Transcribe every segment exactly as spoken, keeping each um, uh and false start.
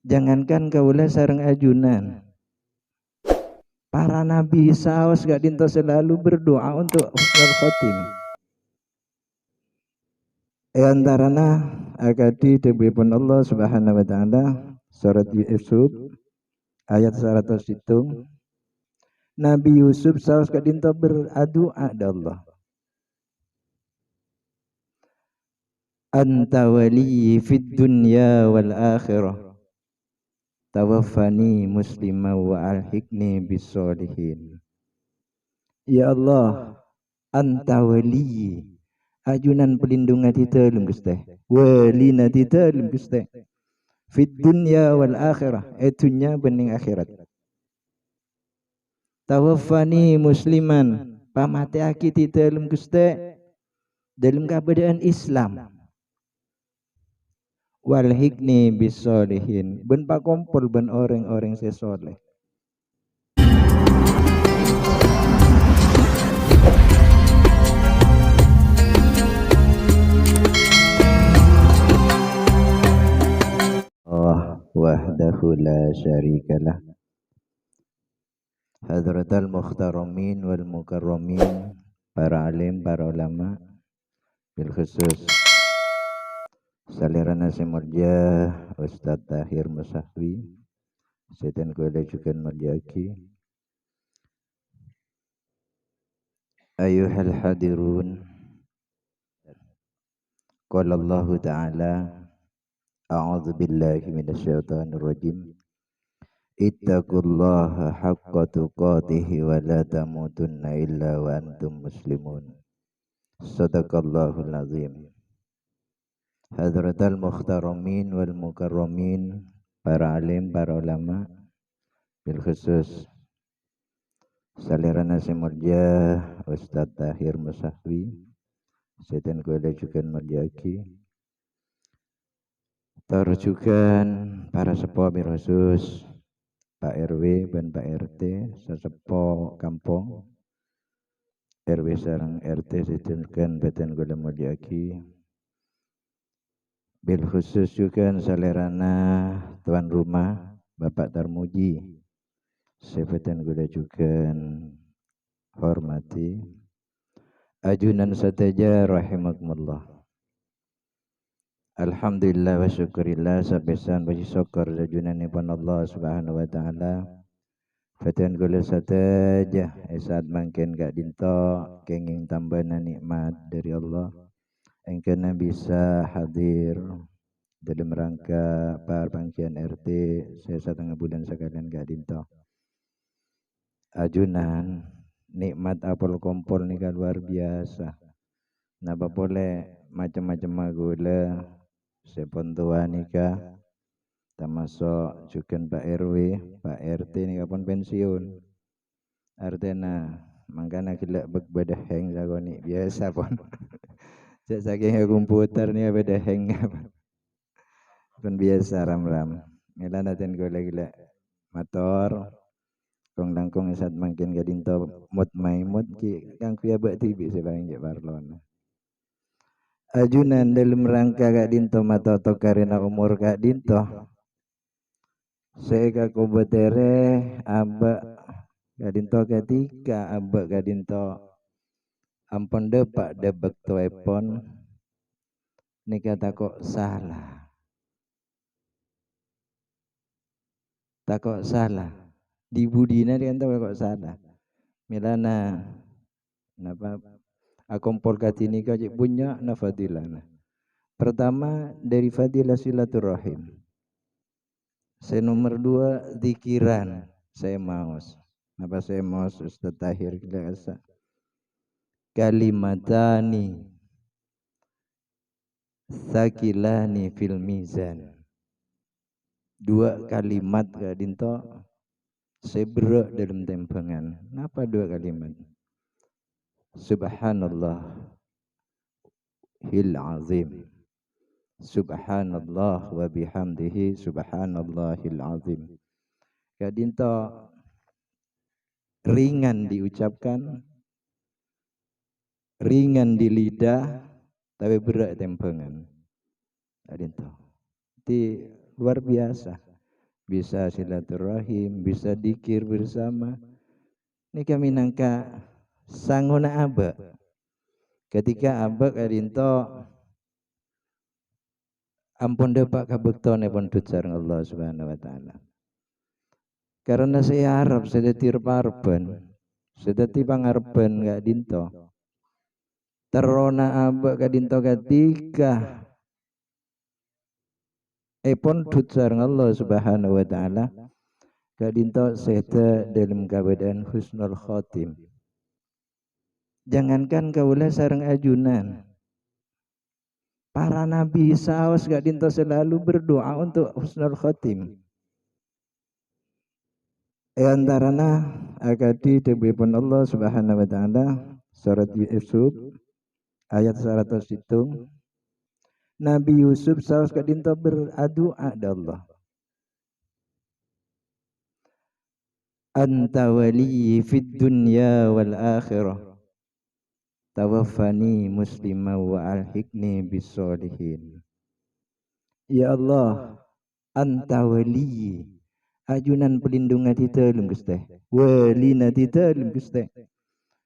Jangankan kaulâ sareng ajunan, para nabi saos ka'dhinto selalu berdoa untuk husnul khotimah. È antarana akadhi dhâbuèpon Allah Subhanahu wa Ta'ala, surat Yusuf, ayat saratos sèttong, Nabi Yusuf saos ka'dhinto beradu'a dâ' Allah. "Anta waliyyi fid dunya wal akhirah. Tawaffani musliman wa alhiqni bis sholihin." Ya Allah, anta waliyyi. Ajunan palindungnga è dâlem, Ghustè. Walina è dâlem, Ghustè. Fid dunya wal akhirah, è dhunnya bân neng akhèrat. Tawaffani musliman, pamatèyaghi è dâlem, Ghustè, dâlem kabâdâ'ân Islam. Walhiqni bis sholihin, bân pakompol bân orèng-orèng sè sholèh. Allah wahdahu la syarikalah. Hadratal muhtaramin wal mukarramin, para alim, para ulama, bil khusus salèrana sè molja Ustadz Tahir Musahwi, sè dhân kaulâ jhughân molja'aghi. Ayyuhal hadirun, qala Allahu Ta'ala, a'udzu billahi minasy syaithanir rajim. Ittaqullaha haqqa tuqatih wa la tamutunna illa wa antum muslimun. Shadaqallahul azim. Hadratal muhtaramin wal mukarramin, para alim, para ulama, bil khusus salèrana sè molja Ustadz Tahir Musahwi, sè dhân kaulâ jhughân molja'aghi. Tor jhughân para seppo, bil khusus Pak R W bân Pak R T, saseppo kampong, R W sareng R T sè dhân bhâdhân kaulâ molja'aghi. Bil khusus jhughân salèrana tuan rumah, Bapak Tarmuji, sè bhâdhân kaulâ jhughân hormati. Ajunan sadhâjâ rahimakumullah. Alhamdulillah wa syukurillah, sapèsan pojhi sokkor sajhunanèpon Allah Subhanahu wa Ta'ala. Bhâdhân kaulâ sadhâjâ è sa'at mangkèn ka'dhinto kèngèng tambâna nè'mat dhâri Allah, èngghâna bisa hadir dâlem rangka parpangghiyân R T sè satengnga bulân sakalèyan ka'dhinto. Ajunan, nè'mat apol-kompol nèka luar biasa. Napa polè macem-macemma kaulâ sè pon towa nèka, tamaso' jhughân Pak R W, Pak R T nèka pon pensiun. Artèna, mangkana ghellâ' bâk-, bâdâ hang sakonè' biyasa pon. Cè' sakèngnga komputer nèka bâdâ hang. Pon biyasa ram-ram. Mèlana dhân kaulâ ghellâ' mator. Kong-langkong è sa'at mangkèn ka'dhinto mot-maèmot ghi' kaangghuy abâ' dhibi' sè palèng cè' parlona. Ajunan dâlem rangka ka'dhinto matoto karèna omor ka'dhinto. Sè èkakobâtèrè abâ' ka'dhinto ketika abâ' ka'dhinto ampon dâpa' dâ' bâktoèpon nèka tako' sala. Tako' sala. Di-budina dhiyâ tako' sala. Mèlana, napa, akompol kadhi nèka cè' bânnya'na fadilana. Pertama, dari fadilah silaturahim. Sè nomer dua, dzikiran. Sè maos. Napa sè maos Ustadz Tahir kèra kassa'? Kalimatani tsaqilani fil mizan. Dua kalimat ka'dhinto sè berrâ' dâlem tèmbhângan. Napa dua kalimat? Subhanallahil azim. Subhanallah wa bihamdihi, subhanallahil azim. Ka'dhinto ringan diucapkan, ringan di lidah, tapè berrâ' tèmbhângan. Ka'dhinto. Jadi, luar biasa. bisa silaturahim, bisa dzikir bersama. Nèka mènangka sangona abâ'. Ketika abâ' ka'dhinto ampon dâpa' ka bâktona pondhut sareng Allah Subhanahu wa Ta'ala. Karana sè èarep, sè dhâddhi rep-arebbhân, sè dhâddhi pangarebbhân ka'dhinto, terrona abâ' ka'dhinto ketika èpondhut sareng Allah Subhanahu wa Ta'ala, ka'dhinto sèdhâ dhâlem kabâdâ'ân husnul khotim. Jangankan kaulâ sareng ajunan, para nabi saos ka'dhinto selalu berdoa untuk husnul khotim. È antarana akadhi dhâbuèpon Allah Subhanahu wa Ta'ala, surat Yusuf, ayat saratos sèttong. Nabi Yusuf saos ka'dhinto beradu'a dâ' Allah. "Anta waliyyi fid dunya wal akhirah. Tawaffani musliman wa alhiqni bis solihin." Ya Allah, anta waliyyi. Ajunan palindungnga dhâlem, Ghustè. Walina dhâlem, Ghustè.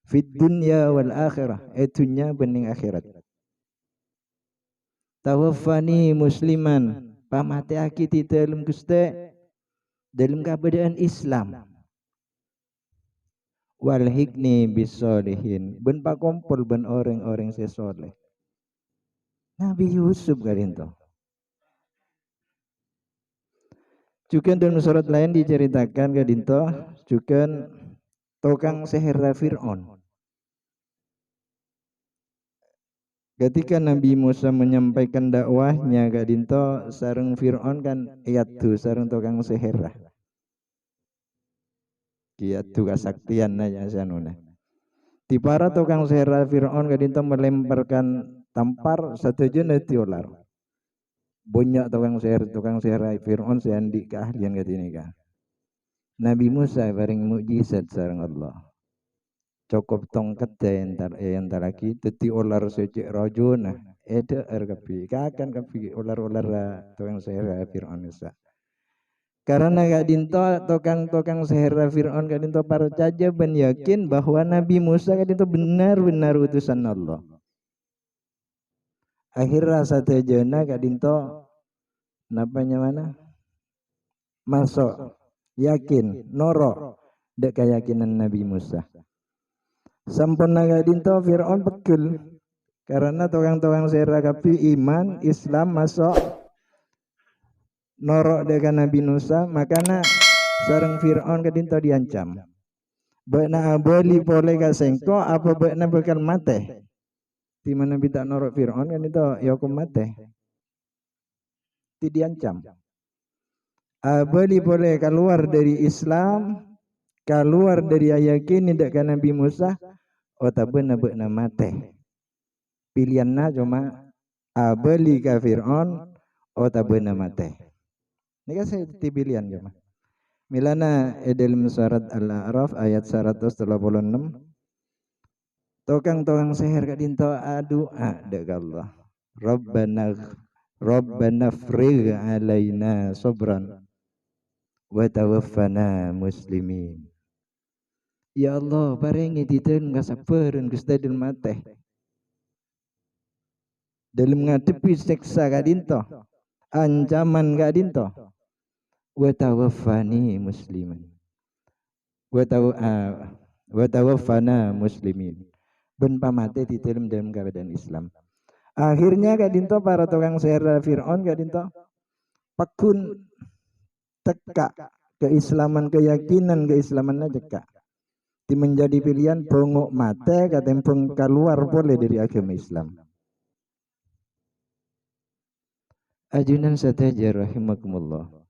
Fid dunya wal akhirah. È dhunnya bân neng akhèrat. "Tawaffani musliman." Pamatèyaghi dhâlem, Ghustè. Dhâlem kabâdâ'ân Islam. "Walhiqni bis solihin." Bân pakompol bân orèng-orèng sè soleh. Nabi Yusuf ka'dhinto. Jhughân dhâlem surat laèn diceritakan ka'dhinto, jhughân tokang sèhèrra Fir'aun. Ketika Nabi Musa menyampaikan dakwahnya ka'dhinto, sareng Fir'aun kan èaddu sareng tokang sèhèrra. Èaddu kasaktèyanna, ya, sanona. Dipara tokang sèhèrra Fir'aun ka'dhinto melemparkan tampar, sadhâjâna dhâddhi olar. Bânnya' tokang sèhèr, tokang sèhèrra Fir'aun sè andi' kaahliyan kadhi nèka. Nabi Musa èparèng mukjizat sareng Allah. Cokop tongkeddhâ èntar-, èentarraghi dhâddhi olar sè cè' rajâna, èdhâ'âr kabbhi, èkakan kabbhi olar-olarra tokang sèhèrra Fir'aun ka'issa'. Karana ka'dhinto tokang-tokang sèhèrra Fir'aun ka'dhinto parcajâ bân yakin bahwa Nabi Musa ka'dhinto bhender-bhender utusanna Allah. Akhèrra sadhâjâna ka'dhinto napa nyamana? Maso', yakin, noro' dâ' kayakinan Nabi Musa. Samponna ka'dhinto Fir'aun peggel, karana tokang-tokang sèhèrra kabbhi iman, Islam, maso', noro' dâ' ka Nabi Musa, makana sareng Fir'aun ka'dhinto diancam. "Bâ'na abâli polè ka sèngko', apa bâ'na bhâkal matè?" Dimana bi' ta' noro' Fir'aun ka'dhinto èokom matè. Ti diancam. Abâli polè kalowar dâri Islam, kalowar dâri ayakine dâ' ka Nabi Musa, otabâna bâ'na matè. Pilihanna coma abâli ka Fir'aun otabâna matè. Nèka sè dhâddhi pilihan, jemaah. Mèlana è dhâlem surat Al-A'raf ayat saratos tello polo ennem, tokang-tokang sèhèr ka'dhinto adu'a dâ' ka Allah, "Rabbana, Rabbana afrigh alaina sabran wa tawaffana muslimin." Ya Allah, parèngè dhâlem kasabbhârân, Ghustè, dhâlem matè. Dhâlem ngadhebbhi sèksa ka'dhinto, ancaman ka'dhinto. "Wa tawaffani musliman." Wa taw-, ah, "Wa tawaffana muslimin." Bân pamatè dhâlem, dhâlem kabâdâ'ân Islam. Akhirnya ka'dhinto para tokang sèhèr Fir'aun ka'dhinto paggun tekka' keislaman, keyakinan keislamanna cekka'. Di menjadi pilihan bhungo' matè katèmbhâng kalowar polè dâri aghâma Islam. Ajunan sadhâjâ rahimakumullah.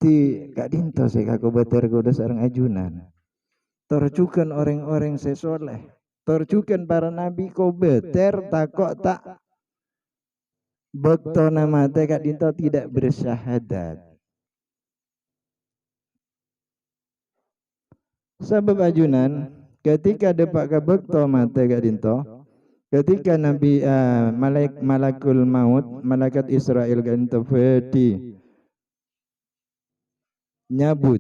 Di ka'dhinto sè kakobâtèr kaulâ sareng ajunan. Tor jhughân orèng-orèng sè soleh. Tor jhughân para nabi kobâtèr tako' ta' bâktona matè ka'dhinto tidak bersyahadat. Sabâb ajunan, ketika dâpa' ka bâkto matè ka'dhinto, ketika Nabi, eh, malaik-, malakul maut, malaikat Israil ka'dhinto bâdhi nyabut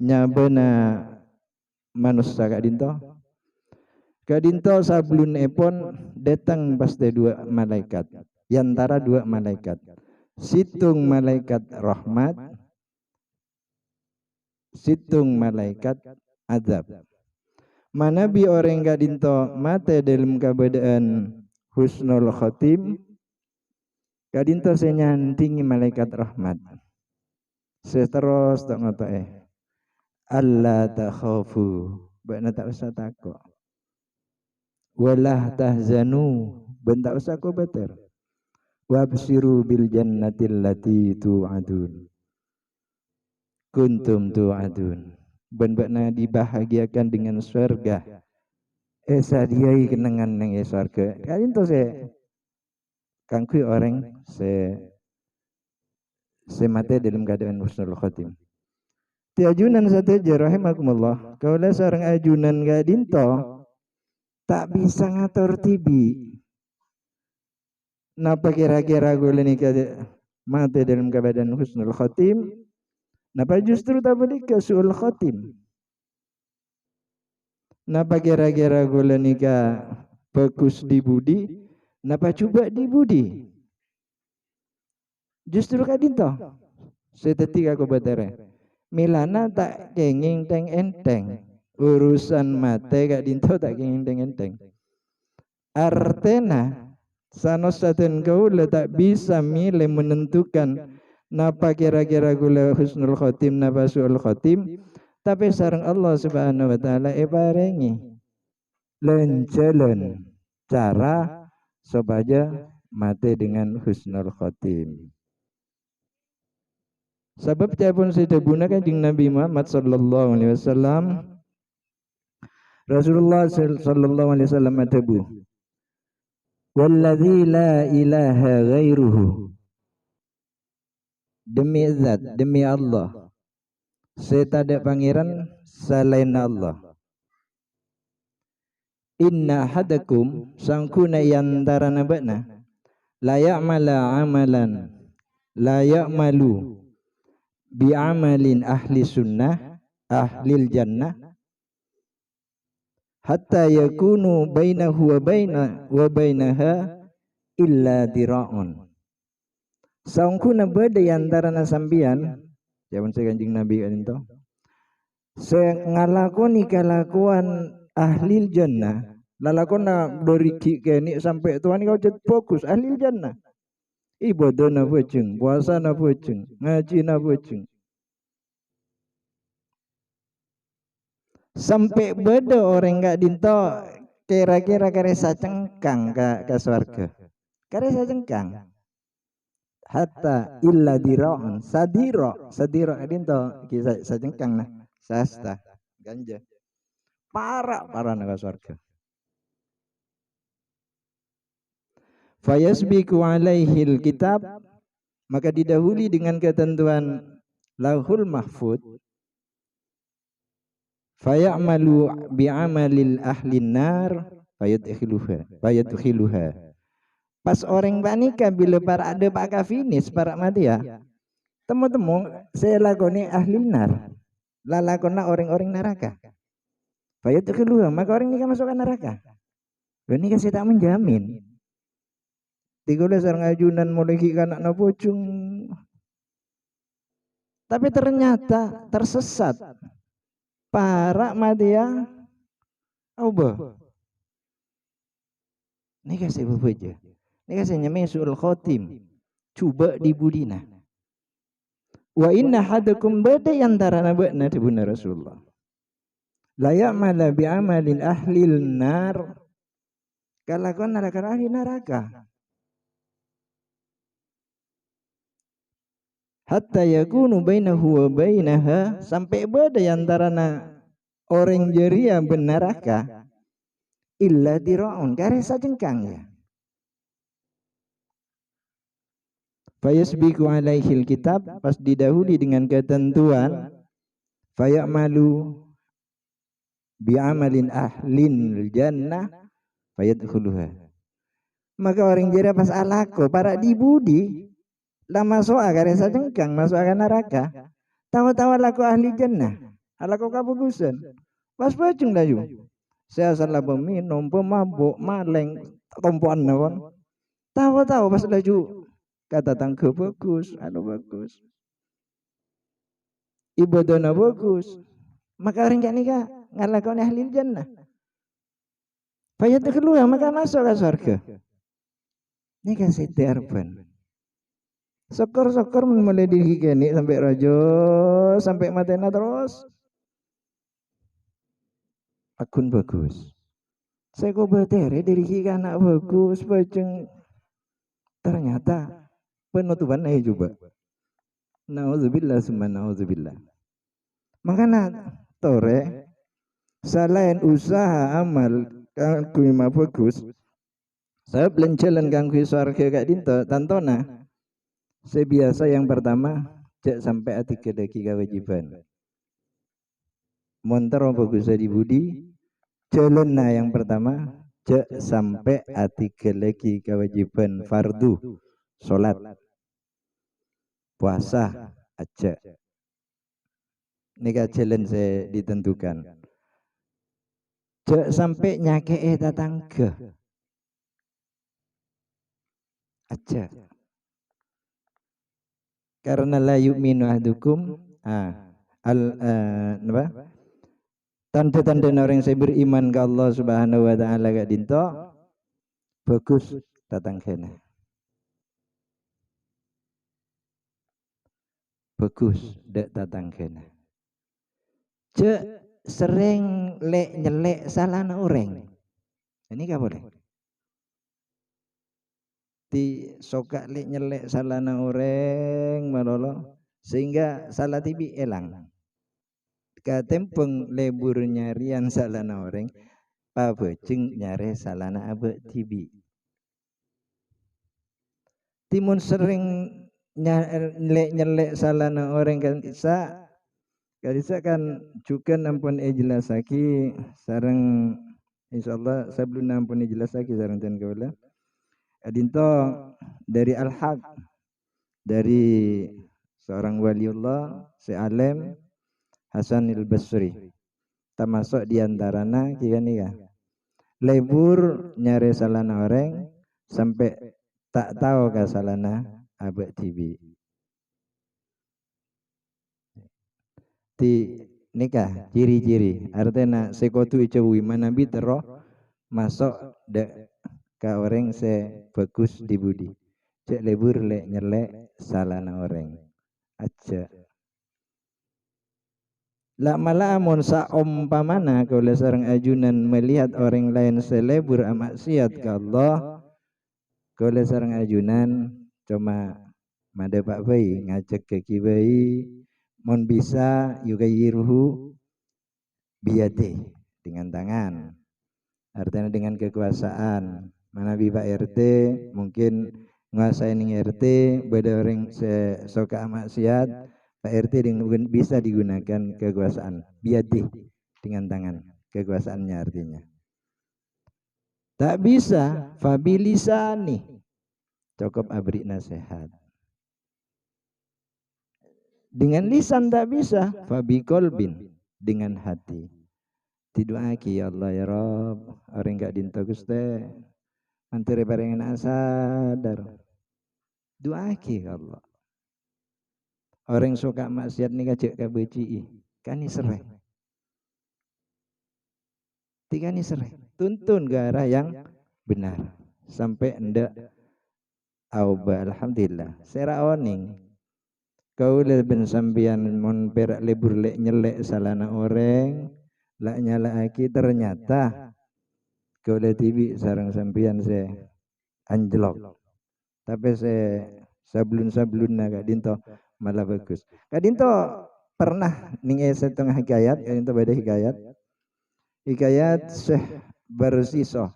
nyabâna manossa ka'dinto. Ka'dinto sabellunèpon dâteng pastè duwâ' malaèkat, è antara duwâ' malaèkat. Sèttong malaèkat rahmat, sèttong malaèkat adzab. Manabi orèng ka'dinto matè dâlem kabâdâ'ân husnul khotim, ka'dinto sè nyandhingè malaèkat rahmat. Sè terros ta' ngoto'è, "Alla takhafu," bâ'na ta' osa tako'. "Wa la tahzanu," bân ta' osa kobâtèr. "Wa absyiru bil jannati allati tu'adun." Kuntum tu'adun. Bân bâ'na dibahagiakan dengan surga. Èsadhiyâi kennengngan neng è sorghâ. Ka'dinto sè kaangghuy orèng sè, sè matè dâlem kaadâ'ân husnul khotim. Tè ajunan sadhâjâ rahimakumullah, kaulâ sareng ajunan ka'dinto ta' bisa ngator dhibi'. Napa kèra-kèra kaulâ nèka matè dâlem kabâdâ'ân husnul khotim? Napa justru tabâlikka su'ul khotim? Napa kèra-kèra kaulâ nèka bhâghus dhi-budhi? Napa jhubâ' dhi-budhi? Justru ka'dinto sè dhâddhi kakobâtèrra. Mèlana ta' kèngèng tèng-èntèng. Urusan matè ka'dinto ta' kèngèng tèng-èntèng. Artèna, sanos sadhâjâna kaulâ ta' bisa mèlè menentukan napa kèra-kèra kaulâ husnul khotim napa su'ul khotim, tapè sareng Allah Subhanahu wa Ta'ala èparèngè lan-jhâlân cara sopajâ matè dengan husnul khotim. Sabâb ca'èpon sè dhâbuna Kanjeng Nabi Muhammad sallallahu alaihi wasallam, Rasulullah sal-, sallallahu alaihi wasallam adhâbu, "Wallazi la ilaha ghairuhu." Demi zat, demi Allah, sè tadâ' pangèran salaènna Allah. "Inna ahadakum," saongghuna è antarana bâ'na, "la ya'mala amalan, la ya'malu bi amalin ahli sunnah, ahlil jannah, hatta yakunu bainahu wa baina, wa bainaha illa dira'un." Saongghuna bâdâ è antarana sampèyan, ca'èpon sè Kanjeng Nabi ka'dinto, sè ngalakonè kalakowan ahlil jannah, lalakonna dâri ghi' kènè' sampè' towa nèka ojhât bhâghus, ahlil jannah. Ibâdâna bhâjheng, powasana bhâjheng, ngajhina bhâjheng. Sampè' bâdâ orèng ka'dinto kèra-kèra karè sacengkang ka, ka sowarghâ. Karè sacengkang. Hatta illa dira'an, sadira', sadira' ka'dinto ghi sa-, sacengkang, nah, sahasta, ghânjhâ. Para'-para'na ka sowarghâ. Fayasbiqu alaihil kitab, maka didahului dengan ketentuan Lauhul Mahfud. Faya'malu bi'amalil ahlin nar, fayadkhiluha, fayadkhiluha. Pas orèng panèka bilâ para' dâpa' ka finish, para' matèya, temmo-temmo sè èlakonè ahlin nar, lalakonna orèng-orèng naraka. Fayadkhiluha, maka orèng nèka maso' ka naraka. Lha nèka sè ta' menjamin. Tèghulâ sareng ajunan molaè ghi' kana'na bhâjheng. Tapè ternyata tersesat. Para' matèya aobâ. Nèka sè bhâbhâjâ. Nèka sè nyamaè su'ul khotim. Jhubâ' dhi-budhina. "Wa inna ahadakum," bâdâ è antarana bâ'na, dhâbuna Rasulullah, "la ya'mala bi amalin ahlin nar," kalakowanna lakar ahli naraka. "Hatta yakunu bainahu wa bainaha," sampè' bâdâ è antarana orèng jârèya bân naraka, "illa dira'un," karè sacengkang, ya. Fayasbiqu alaihil kitab, pas didahului dengan ketentuan, faya'malu bi'amalin ahlil jannah, fayadkhuluha. Maka orèng jârèya pas alako, para' dhi-budhi, La maso'a ka rèsa cengkang, maso'a ka naraka. Tawa-tawa alako ahli jannah, alako kabhâghusân. Pas bhâjheng laju. Sè asalla paminom, pamabok, malèng, tompo'anna pon. Tawa-tawa pas laju ka tatangghâ bhâghus, anu bhâghus. Ibâdâna bhâghus. Maka orèng ka'nèka ngalakonè ahli jannah. Fayadkhuluha, maka maso' ka sowarghâ. Nèka sè èarepè. Sokor-sokor mon molaè dhâri kènè' sampè' rajâ, sampè' matèna terros. Aghun bhâghus. Sè kobâtèrè dhâri kana' bhâghus, bhâjheng. Ternyata penutupan, ayo coba. Naudzubillah summa naudzubillah. Mangkana torè, salaèn usaha amal kaangghuy mabhâghus, sabâb lan-jhâlân kaangghuy sowarghâ ka'dinto, tantona sè biyasa yang pertama, jhâ' sampè' adhighâllaghi kawâjibhân. Mon terro bhâghus è dhi-budhi, jhâlânna yang pertama, jhâ' sampè' adhighâllaghi kawâjibhân fardhu, solat, puasa, ajjhâ'. Nèka jhâlân sè ditentukan. Jhâ' sampè' nyakè'è tatangghâ. Ajjhâ'. Karena la yu'minu ahadukum, ah, al-, eh, napa? Tandhâ-tandhâna orèng sè beriman ka Allah Subhanahu wa Ta'ala ka'dinto, bhâghus tatangghâna. Bhâghus dâ' tatangghâna. Jhâ' serrèng lè'-nyellè' salana orèng. Ini ka polè. Ti soka lè'-nyellè' salana orèng malolo, sehingga sala dhibi' èlang. Katèmbhâng lebur nyarèyan salana orèng, pabhâjheng nyarè salana abâ' dhibi'. Ti mon serrèng nya-, lè'-nyellè' salana orèng ka'dissa', ka'dissa' kan jhughân ampon èjellassaghi sareng, insyaallah, sabellunna ampon èjellassaghi sareng dhân kaulâ. Ka'dinto dhâri Al-Haq, dhâri seorang waliullah, sè alèm, Hasanil Basri. Tamaso' di antarana kèya nèka. Lebur nyarè salana orèng sampè' ta' tao ka salana abâ' dhibi'. Di nèka ciri-ciri, artèna sè kodhu èjhâuwi manabi terro maso' dâ' ka orèng sè bhâghus dhi-budhi. Jhâ' lebur lè'-nyellè' salana orèng. Ajjhâ'. La'-mala'a mon saompamana kaulâ sareng ajunan melihat orèng laèn sè lebur amaksiat ka Allah, kaulâ sareng ajunan coma madhâpa' bhâi, ngajhâghâghi bhâi, mon bisa yughayyiruhu biyadih, dengan tangan. Artinya dengan kekuasaan. Manabi Pak R T mungkin nguasain R T, bâdâ orèng sè soka maksiat, Pak R T deng-, bisa digunakan kekuasaan. Biyadih, dengan tangan. Kekuasaannya artinya. Tak bisa, fabilisani. Cukup abri nasihat. Dengan lisan tak bisa, fabiqalbin, dengan hati. Didu'aaghi, "Ya Allah, ya Rabb, orèng ka'dinto, Ghustè, mandhâr èparèngana sadar." Du'aaghi ka Allah. Orèng soka maksiat nèka jhâ' kabâji'i, kanèserrè. Tikanèserrè. Tuntun ke arah yang benar. Sampè' endâ' aobâ, alhamdulillah. Sèra onèng. Kaulâ bân sampèyan mon pèra' lebur lè'-nyellè' salana orèng, la' nyala'aghi, ternyata kaulâ dhibi' sareng sampèyan sè anjlok. Tapè sè sabellun-sabellunna ka'dinto mala bhâghus. Ka'dinto pernah nèng è sèttong hikayat, ka'dinto bâdâ hikayat. Hikayat Syekh Barsiso.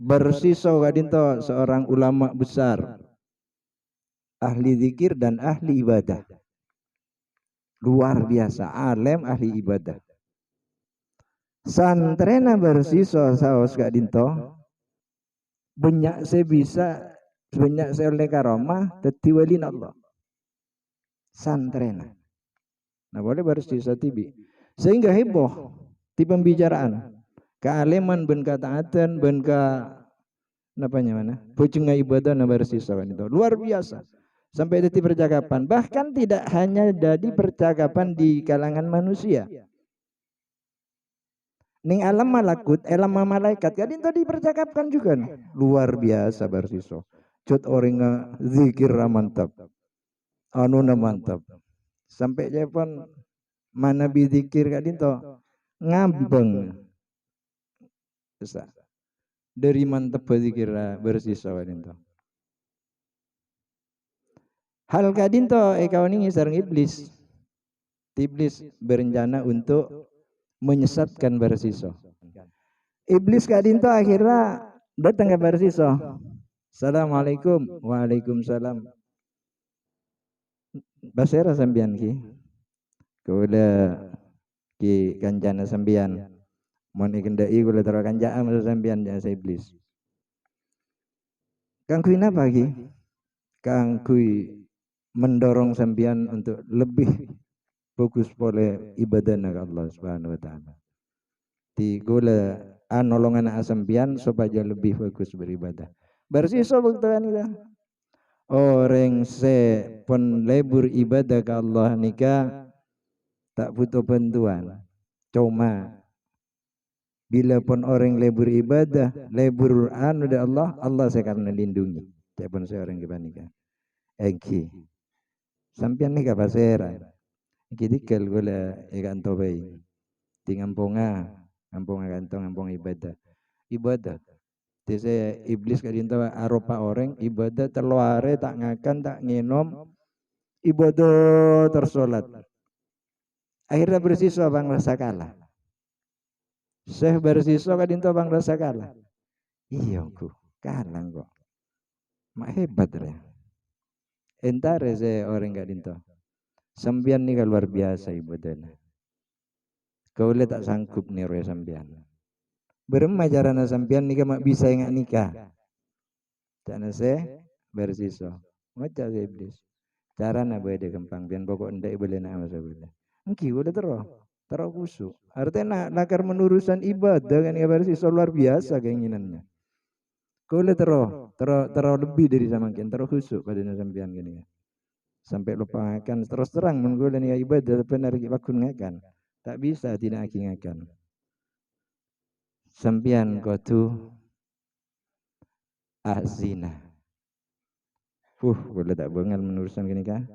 Barsiso ka'dinto seorang ulama besar, ahli zikir dan ahli ibadah. Luar biasa, alèm ahli ibadah. Santrèna Barsiso saos ka'dinto, bânnya' sè bisa Bânnya' sè ollè karomah, dhâddhi wâlina Allah. Santrèna. Nah, polè Barsiso dhibi'. Sehingga heboh di pembicaraan. Kaalèman bân kataatan bân ka-, napa nyamana? Bhâjhengnga ibâdâna Barsiso ka'dinto. Luar biasa. Sampai dhâddhi percakapan. Bahkan tidak hanya jadi percakapan di kalangan manusia. Neng alam malakut, alam malaèkat, ka'dinto dipercakapkan juga, nah. Luar biasa Barsiso. Jhât orèngnga zikirra mantap. Anuna mantap. Sampè' ca'èpon manabi zikir ka'dinto ngambâng. Bisa. Dhâri mantebbhâ zikirra Barsiso ka'dinto. Hal ka'dinto èkaonèngè sareng Iblis. Iblis berencana untuk menyesatkan Barsiso. Iblis ka'dinto akhirnya datang ka Barsiso. "Assalamualaikum." "Waalaikumsalam." "Pasèra sampèyan, Ki?" "Kaulâ, Ki, kancana sampèyan. Mon èkendhâ'i kaulâ terro kanca'a maso' sampèyan," ca'na Iblis. "Kaangghuy napa, Ki?" "Kaangghuy mendorong sampèyan untuk lebih bagus polè ibadahna ka Allah Subhanahu wa Ta'ala. Dhâddhi kaulâ anolongana sampèyan sopajâ lebih bagus beribadah." Barsiso bâkto ka'dinto. Orèng sè pon lebur ibadah ka Allah nèka ta' buto bantuan. Coma bilâ pon orèng lebur ibadah, lebur anu dâ' Allah, Allah sè karna lindungi. Ca'èpon sè orèng ghâpanèka. Èngghi. Sampèyan nèka pasèra? Èngghi tèghâl kaulâ è ka'dinto bhâi. Dhâddhi ngamponga, ngamponga ka'dinto, ngamponga ibadah. Ibadah. Dhâddhi sè Iblis ka'dinto aropa orèng ibadah tello arè ta' ngakan, ta' ngènom, ibadah terros sholat. Akhirnya Barsiso bân rasa kalah. Syekh Barsiso ka'dinto bân rasa kalah. "Iyâ, ongghu, kalah engko'. Ma' hebat, rè." Èntarè sè orèng ka'dinto. "Sampèyan nèka luar biasa ibadahna. Kaulâ ta' sanggup nèroè sampèyan. Bârâmma carana sampèyan nèka ma' bisa enga' nèka?" Ca'na sè Barsiso. Ngoca' sè Iblis. "Carana bâdâ ghâmpang, biyân poko' endâ' èbâlâna maso' kaulâ." "Èngghi, kaulâ terro. Terro khusu'." Artèna lakar meneruskan ibadah kan ya Barsiso luar biasa keinginannya. "Kaulâ terro, terro, terro lebbi dâri samangkèn, terro khusu' padâna sampèyan kènè ya. Sampè' loppa ngakan, terros terrang mon kaulâ nèka ibadah bhender ghi' pagghun ngakan. Ta' bisa dina'aghi ngakan. Sampèyan kodhu azina." "Huh, kaulâ ta' bângal meneruskan ghânèka."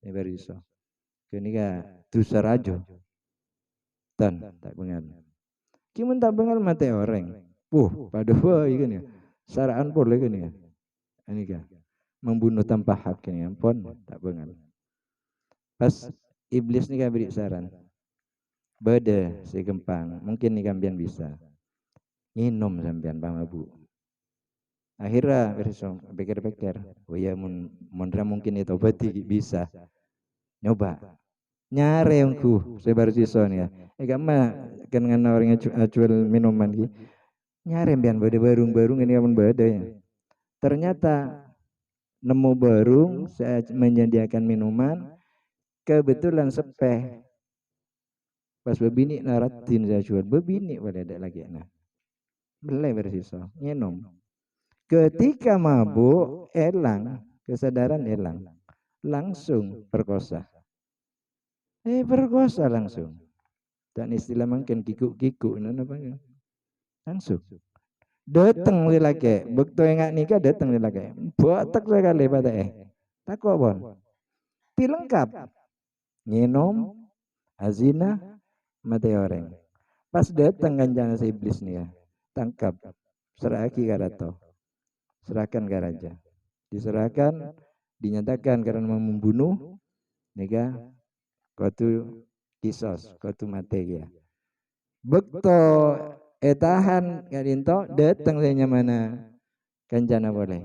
Nè Barsiso. "Ghânèka dhusa rajâ." "Tan, ta' bângal. Ghi' mon ta' bângal matè orèng." "Huh, padâ bhâi ghânèka. Sara'an polè ghânèka. Ghânèka. Membunuh tanpa hak ghânèka. Ampon, ta' bângal." Pas Iblis nèka bâri' saran. "Bâdâ sè ghâmpang, mungkin nèka sampèyan bisa. Ngènom sampèyan pamabu'." Akhirnya, Barsiso pikir-pikir, "Oh ya, mon, mon ra mungkin ètobâdhi ghi' bisa. Nyoba." Nyarè ongghu sè Barsiso nèka. È ka'emma kennengnganna orèng aju-, ajhuwâl minuman ghi. Nyarè sampèyan bâdâ bârung-bârung ghânèka mon bâdâ ya. Ternyata nemmo bârung sè menyediakan minuman, kebetulan seppè. Pas bâbinè'na raddhin sè ajhuwâl, bâbinè' polè, ta' lakè'na. Mellè Barsiso, ngènom. Ketika mabuk, èlang, kesadaran èlang. Langsung perkosa. Eh, perkosa langsung. Dan istilah mangkèn kikuk-kikuk, napa ya? Langsung. Dâteng sè lakè', bâkto enga' nèka dâteng sè lakè'. Bâtek sakalè patè'è. Tako' pon. Dilengkap. Ngènom, azina, matè orèng. Pas dâteng kancana sè Iblis nèka, tangkap, serra'aghi ka rato. Serahkan ka raja. Diserahkan, dinyatakan karena membunuh, nèka kodhu kisos, kodhu matè kèya. Bâkto ètahan ka'dinto, dâteng sè nyamana kancana polè.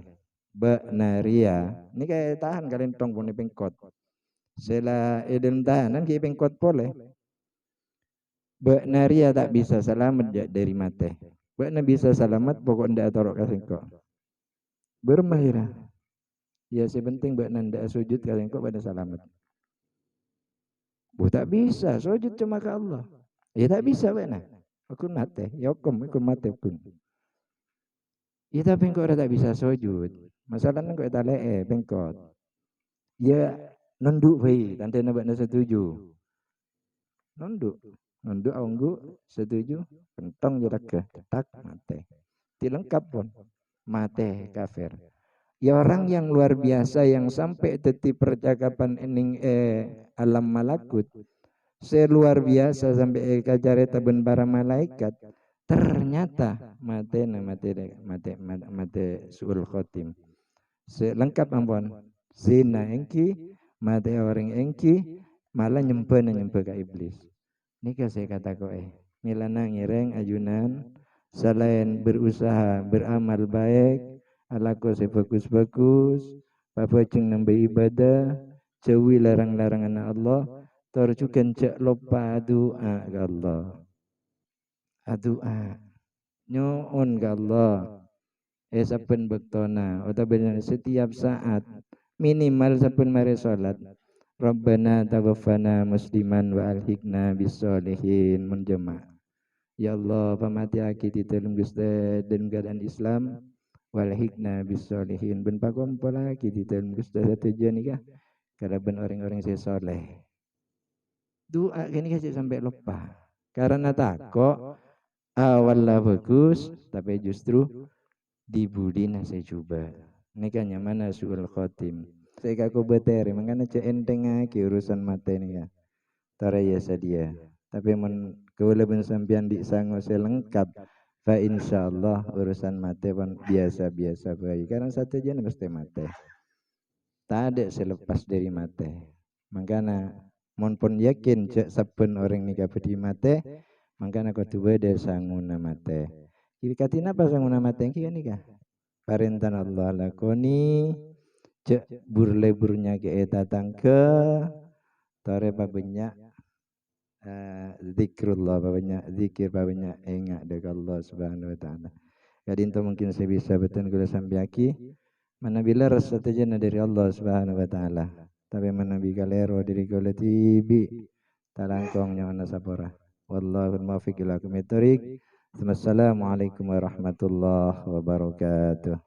Bâ'na rèya, nèka ètahan kalènthong pon èpèngkot. Sè la è dâlem tahanan ghi' èpèngkot polè. Bâ'na rèya ta' bisa salamet jhâ' dâri matè. Bâ'na bisa salamet, poko' endâ' atoro' ka sèngko'. Bârâmma ira? Ya, sè penting bâ'na endâ' sujud ka sèngko' bâ'na salamet. Bu, ta' bisa, sujud coma ka Allah. Ya, ta' bisa bâ'na. Hukum matè, ya hukum, hukum matè hukum. Ya, tapè engko' ora ta' bisa sujud. Masalana engko' ètalè'è, pèngkot. Ya, nondhu' bhâi, tandhâna bâ'na setuju. Nondhu'. Nondhu' ongghu, setuju, kentong jâ' ragghâ, cetak, matè. Dilengkap pon. Matè, kafir. Ya, orang yang luar biasa yang sampai dhâddhi percakapan nèng, eh, alam malakut, sè luar biasa sampai èkacarèta bân para malaèkat, ternyata matèna matè, matè, matè, matè su'ul khotim. Sè lengkap ampon. Zina èngghi, matè orèng èngghi, malah nyembhâna nyembhâ ka iblis. Nèka sè èkatako'è. Mèlana ngèrèng ajunan, salaèn berusaha beramal baik, alako sè bhâghus-bhâghus, pabhâjheng nambâi ibadah, jhâuwi larang-laranganna Allah, tor jhughân jhâ' loppa adu'a ka Allah. Adu'a. Nyo'on ka Allah. È sabbhân bâktona, otabâna setiap saat, minimal sabbhân marè sholat. "Rabbana tawaffana musliman wa alhiqna bis sholihin." Mon jhâma'. Ya Allah, pamatèyaghi dâ' dhâlem Ghustè dhâlem keadaan Islam, wa alhiqna bis sholihin, bân pakompolaghi dâ' dhâlem Ghustè sadhâjâ nèka kalabân orèng-orèng sè sholeh. Du'a kènè' jhâ' sampè' loppa. Karena tako' awwalla bhâghus, tapè justru dibudina sè jhubâ'. Nèka nyamana su'ul khotim. Sè èkakobâtèrè, mangkana jhâ' ènthèngngaghi urusan matè nèka. Torè ya sadhiyâ. Tapè mon kaulâ bân sampèyan dhi' sango sè lengkap, fa insyaallah urusan matè pon biyasa-biyasa bhâi. Karena sadhâjâna mastè matè. Tadâ' sè lepas dhâri matè. Mangkana, mon pon yakin jhâ' sabbhân orèng nèka bhâdhi matè, mangkana kodhu bâdâ sangona matè. Jadi, kadhi napa sangona matè èngghi ghânèka? Parèntana Allah lakonè, jhâ' bur-lebur nyakè'è tatangghâ, torè pabânnya', eh, zikrullah, pabânnya' zikir, pabânnya' enga' dâ' ka Allah Subhanahu wa Ta'ala. Ka'dinto mungkin sè bisa bhâdhân kaulâ sampèyaghi. Manabi lerres sadhâjâna dhâri Allah Subhanahu wa Ta'ala. Tapè manabi kalèro dhâri kaulâ dhibi', talangkong nyo'ona sapora. Wallahul muwaffiq ila aqwamit thoriq. Assalamualaikum warahmatullahi wabarakatuh.